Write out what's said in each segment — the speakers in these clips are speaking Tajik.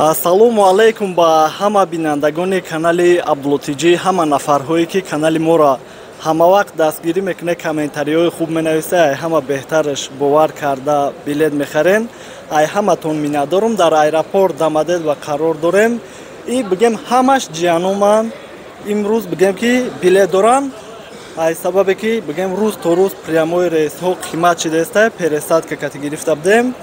Ассалому алайкум ба ҳама бинандагони канали Абдулло ТЖ, ҳама нафарҳое, ки канали моро ҳамавақт дастгирӣ мекунед, комментариҳои хуб менависа, ай ҳама беҳтараш бовар карда билет мехарен. Ай ҳаматон миннатдорум. Дар аэропорт Домодедово қарор дорем. И бигем, ҳамаш ҷияноманд. Имрӯз бигем, ки билет доранд, ай сабабе ки бигем, рӯз то рӯз прямой рейсҳо қимат шидаеста, пересадка кати гирифта будем.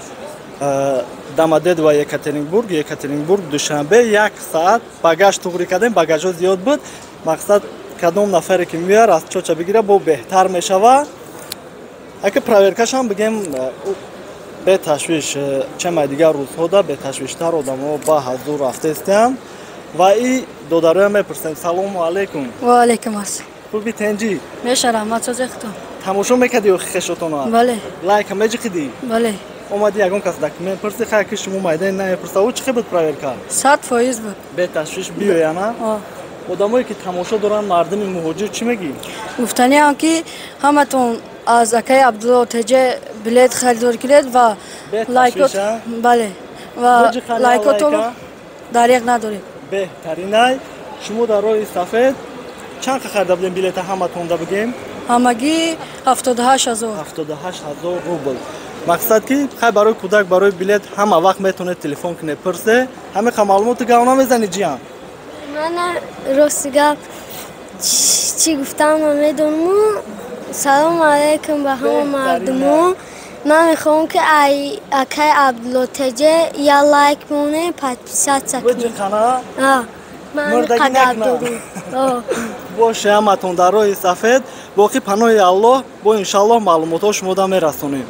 Домодедово Екатеринбург, Екатеринбург Душанбе, як саат багаж туғрӣ кардем, багажҳо зиёд буд. Мақсад, кадом нафаре ки меяр, аз чоча бигира, бо беҳтар мешава. Ака, проверкашам бигем, беташвиш, чемай дигар рӯзҳода беташвиштар одамо ба ҳазур рафтаистиям. Ва и додароям мепурсем. Салому алайкум. Ва алайкум ассалом. Хуби, тенҷӣ? Меша, раҳмат, созехтон. Тамошо мекардӣ охи хешотона? Бале. Лайка меҷиқидӣ? Бале. Омади, ягон кас документ пурси, хай, ки шумо майдани намепурса, ӯ чӣ хел буд проверка? 100% буд. Беташвиш биёяна? Одамое ки тамошо доранд, мардуми муҳоҷир, чӣ мегӣ? Гуфтаниам, ки ҳаматон аз акаи Абдулло ТЖ билет харидорӣ кунед ва лайкот, бале, ва лайкотон дареғ надорем. Беҳтаринай. Шумо дар роҳи сафед чанд қа харида будем билета, ҳаматонда бигем? Ҳамагӣ 78 000. 78 000 рубл. Мақсад ки, хай, барои кӯдак, барои билет ҳама вақт метавонед телефон кунед, пурсе. Ҳамин қа маълумоти гав намезанӣ, ҷиян? Мана, рости гап, чӣ гуфтам намедонму. Салому алайкум ба ҳама мардумо. Ман мехоҳам, ки ай акай Абдулло ТЖ я лайк монем, подписаться кунем. Ман боше. Ҳаматон дар роҳи сафед, боқӣ паноҳи Аллоҳ. Бо иншаллоҳ маълумотҳо шумода мерасонем.